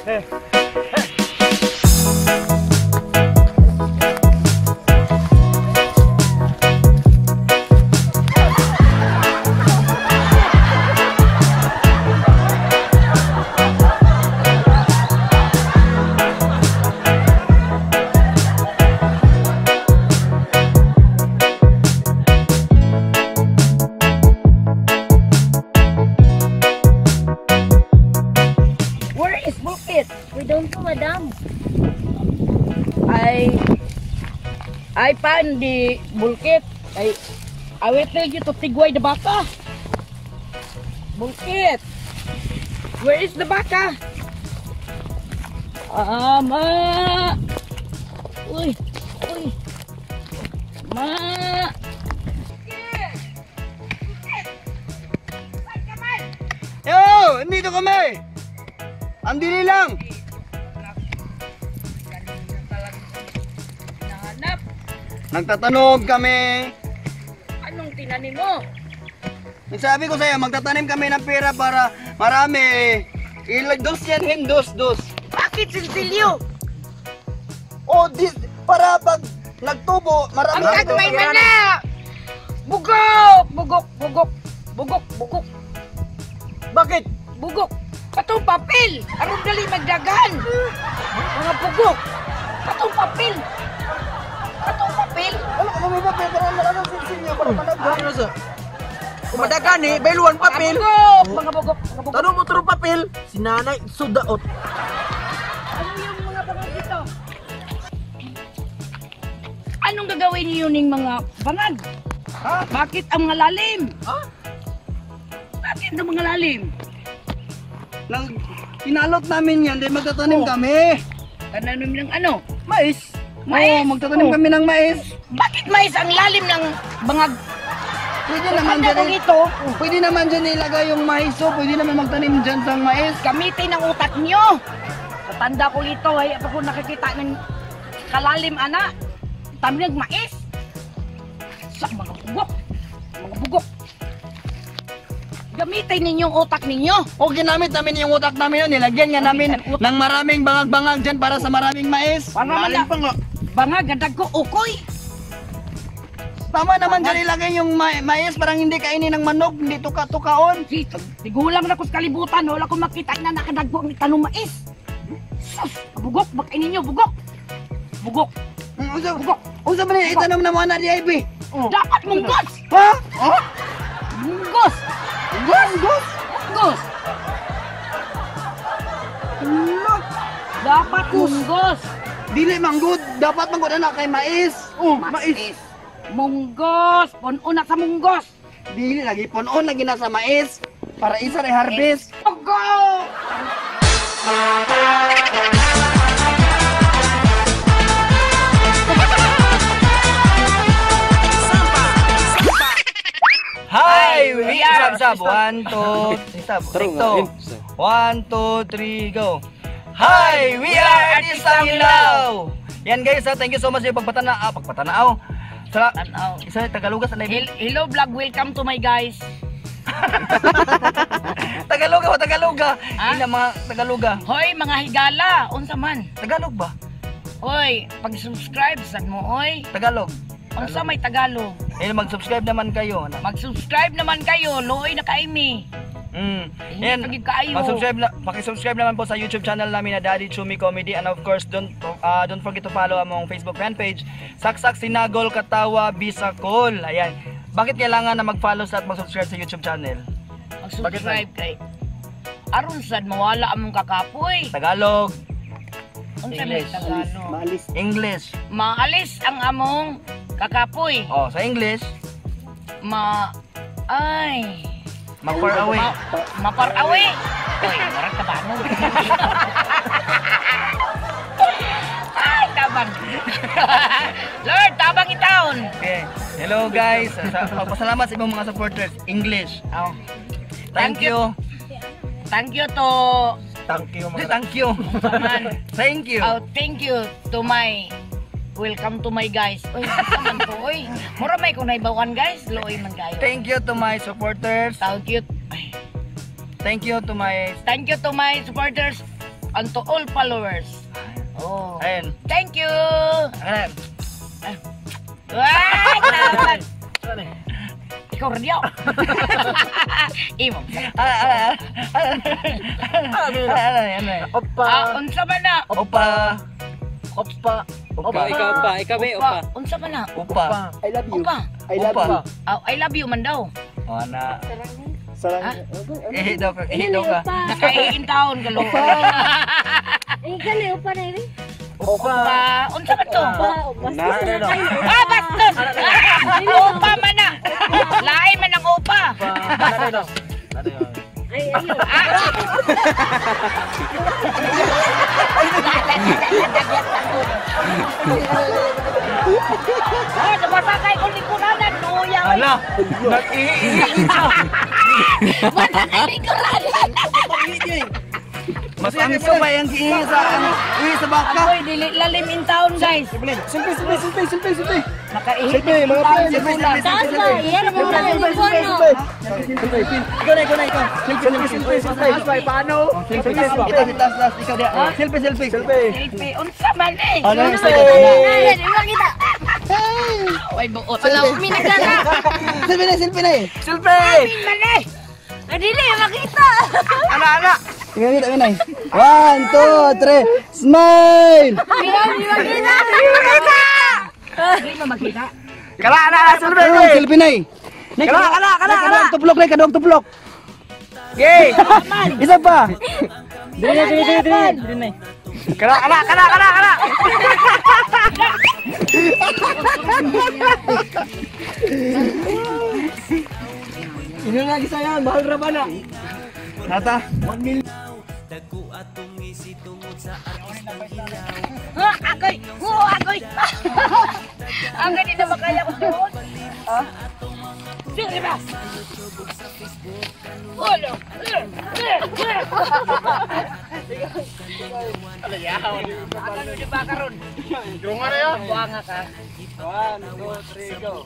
Hey. Where is Bukit? We don't know, madam. I found the Bulkit. I will tell you to tigway the baka. Bulkit. Where is the baka? Ma. Uy, uy. Ma. Yo, nandito kami. Ang dili lang. Nahanap. Nagtatanom kami. Anong tinanim mo? Sabi ko sa'yo, magtatanim kami ng pera para marami. Dos yan, hen, dos. Bakit sinsilyo? O, dis, para pag nagtubo, marami. Ang gagawin man na! Bugok! Bugok! Bugok! Bugok! Bugok! Bakit? Bugok! Katong papel! Aron dali magdagan! Mga bugok! Katong papel! Katong papel! Ano ka may papel? Para maraming sinsilyo, para managdan. Ano sa? Kumadagan eh, bailuan papel. Mga bugok! Mga bugok! Mga bugok! Tanong mo turo papel, si nanay sudaot. Ano yung mga bangag dito? Anong gagawin niyo ning mga bangag? Ha? Bakit ang mga lalim? Ha? Bakit ang mga lalim? Inalot namin yan, dahil magtatanim kami. Tananim ng ano? Mais. Mais? Oo, magtatanim kami ng mais. Bakit mais ang lalim ng bangag? Pwede naman Tanda dyan, ko dito, pwede naman dyan ilagay yung mais, oh. Pwede naman magtanim dyan sa mais. Gamitin ang utak nyo. Tatanda ko ito, ay ako nakikita ng kalalim, ana. Tanim ng mais. Sa mga bugok. Mga bugok. Gamitin ninyong utak ninyo. O ginamit namin yung utak namin yun. Nilagyan nga namin ng maraming bangag-bangag dyan para sa maraming mais. Para Lalim pa nga. Bangag, gadag ko, ukoy. Tama naman dyan ilagay yung mais. Parang hindi kainin ng manok, hindi tuka-tukaon. Tigulang na ko sa kalibutan. Wala ko makita na nakadagbo ang tanong mais. Sus, bugok, bakainin ninyo, bugok. Bugok. Bugok. Unsa ba niya itanom na mga na DIB? Dapat munggos! Ha? Oh? Munggos! Gos, gos. Munggos! Dapat munggos! Dili manggod, dapat manggod anak kay mais. Oh, mais. Munggos! Puno na sa munggos! Dili lagi punon lagi na sa mais para isa ray harvest. Munggos! Hi, we are sab 1 2 3 2 1 2 3 go. Hi, we are Artistang Ilaw. Yan guys, ha, thank you so much sa pagpatanaw, pagpatanaw. Sa isa Tagalog sa live. Hello vlog, welcome to my guys. Tagalog ba Tagalog? Ina mga Tagalog. Hoy mga higala, unsa man? Tagalog ba? Hoy, pag-subscribe sad mo oy. Tagalog. Unsa may Tagalog? Eh, mag-subscribe naman kayo. Ano? Mag-subscribe naman kayo, luoy na kaimi. Yan. Mag-subscribe na, paki-subscribe naman po sa YouTube channel namin na Daddy Chumi Comedy, and of course don't forget to follow among Facebook fan page Saksak Sinagol Katawa Bisakol. Ayan. Bakit kailangan na mag-follow sa at mag-subscribe sa YouTube channel? Mag-subscribe kay aron sad mawala among kakapoy. Tagalog. Unsa may Tagalog? Maalis. English. Maalis ang among kakapoy. Oh, sa English. Ma ay Mapar away. Mapar away. Uy, murag tabanong. Ay, tabang. Lord, tabang itaon. Okay. Hello guys. Pagpasalamat sa imong mga supporters. English. Oh. Thank you. Thank you to Thank you. Thank you. Thank you. Oh, thank you to my welcome to my guys. Uy, man to, uy. Mura may kung naibawan guys, luoy man kayo. Thank you to my supporters. Thank you. Thank you to my Thank you to my supporters. And to all followers. Oh. Ayun. Thank you. Ano? Ay, grabe. Ikaw rin yun. Imo. Ano? Ano? Ano? Ano? Opa. Ah, unsa man na? Opa. Opa. Opa. Ikaw pa, ikaw ba, opa. Unsa man na? Opa. I love you. Opa. I love Opa. you. Ah, I love you man daw. O na. Sarang. Ihi daw ka. Ihi daw ka. Nakaiin taon galo. Ay, gani, upa na yun. Opa. Opa, unsa man to? Basta sa Na, kayo. Ah, bastos! Opa man na. Lain man ang opa. Ay, ayun. Ah, nabasa kay kung likuranan. Luya. Ala. Nag-ihi. Wala kay likuranan. Mas ang pa yung ihi sa ano. Ihi sa baka. Ako'y dili lalim in town, guys. Selfie, selfie, selfie, selfie, selfie. Nakaihi Selfie, mga friends. Selfie, selfie, Taas selfie, ba? selfie. Yan, ang mga Selfie, likuan, selfie, no? Ikaw na, ikaw na, ikaw. Selfie, selfie, selfie. Paano? Selfie, selfie. Ito, si Tas, Tas. Ikaw diya. Selfie, selfie. Selfie. Selfie. Unsa man eh. Ano yung Ayan, iba kita. Ay, buot. Wala, uminagana. Selfie na, selfie na eh. Selfie! Man eh. Ay, dili, makita. Ana, ana! Tingnan kita, tingnan. 1, 2, 3, smile! Di makita. Di makita. Dili mo makita. Kala, ana, ana, selfie! Ayun, selfie na eh. Kala, kala, kala, kala! Tuplok na, kadog tuplok. Gay! Isa pa. Dili, dili, dili, dili. Kala, kala, kala, kala, kala! Ino lagi sayang, mahal ra ba na? Nata. 1 million. Ha, agoy. Oo, agoy. Ang ganito na makaya ko doon. Ha? Sige ba? Ulo. Ano di ba karon? Buanga ka. 1, 2, 3, go.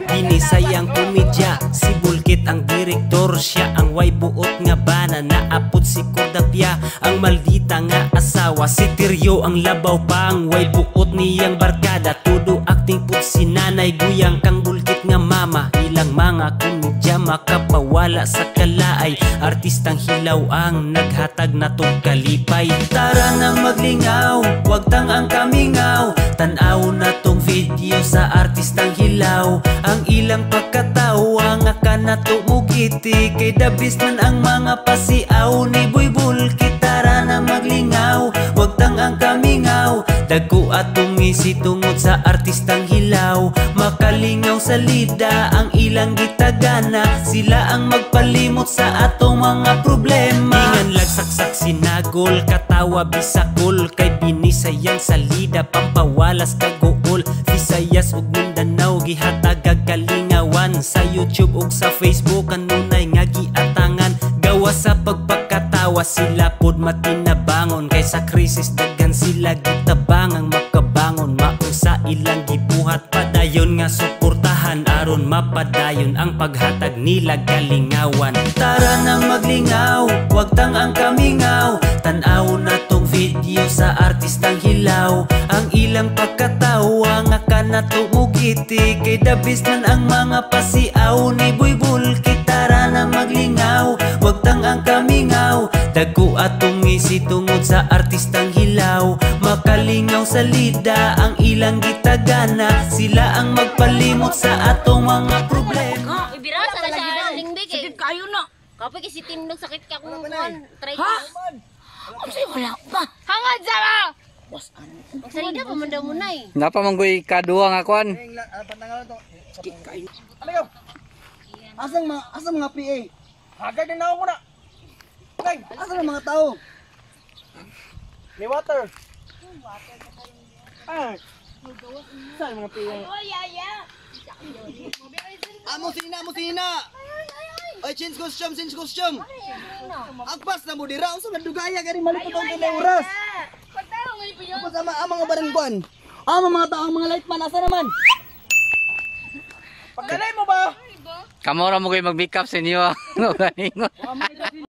Binisayang komedya, si Bulkit ang direktor. Siya ang way buot nga bana, naapod si Kordapia. Ang maldita nga asawa, si Tiryo ang labaw pang way buot niyang barkada. Tudo acting pud si nanay, guyang kang Bulkit nga mama. Ilang mga komedya makapawala sa kalaay. Artistang hilaw ang naghatag na kalipay. Tara na maglingaw, wag tang ang kamingaw. Tan-aw na tong video sa artistang hilaw. Ang ilang pagkatawa nga kanato mugiti. Kay dabis man ang mga pasiaw ni Boy Bulkit. Tara na maglingaw, wag tang ang kamingaw. Dagko atong ngisi tungod sa artistang hilaw. Makalingaw sa lida ang ilang gitagana. Sila ang magpalimot sa atong mga problema. Ingan lagsaksak sinagol, katawa bisakol. Kay binisayang salida, pampawalas kaguol. Visayas ug Mindanao, gihatagag kalingawan. Sa YouTube ug sa Facebook, kanunay nga giatangan. Gawa sa pagpakatawa, sila pod matinabangon. Kay sa krisis daghan sila gitabangang makabangon. Mausa ilang gibuhat, padayon nga suportahan. Aron mapadayon ang paghatag nila galingawan. Tara na maglingaw, wag tang ang kamingaw. Tan-aw na tong video sa artistang hilaw. Ang ilang pagkatawa nga kanato mugiti. Kay dabis man ang mga pasiaw ni Boy Bulkit. Tara na maglingaw, wag tang ang kamingaw. Dagko atong ngisi tungod sa artistang hilaw. Makalingaw sa lida ang ilang gitagana. Sila ang magpalimot sa atong mga problema. Ibira sa na siya lingbig eh. Sakit kayo na. Kapag si Tindog sakit ka kung kuan, try Ha? ka. Unsa wala pa? Hangad sa ba? Magsalida pa man daw mo na eh. Napamanggoy kaduwa nga kuan. Asang mga PA? Hagad na ako na. Asan ang mga tao? May water. Ah. Saan mga PA? Amo sina, amo sina. Ay, change costume, change costume. Agpas na mo dira, unsa man dugaya gani malipot ang kanay oras. Tapos ama ang mga barangkuan. Ang mga tao, ang mga lightman asa naman? Pagkalay mo ba? Kamo ra mo ko'y mag-makeup sa inyo. Ganingon.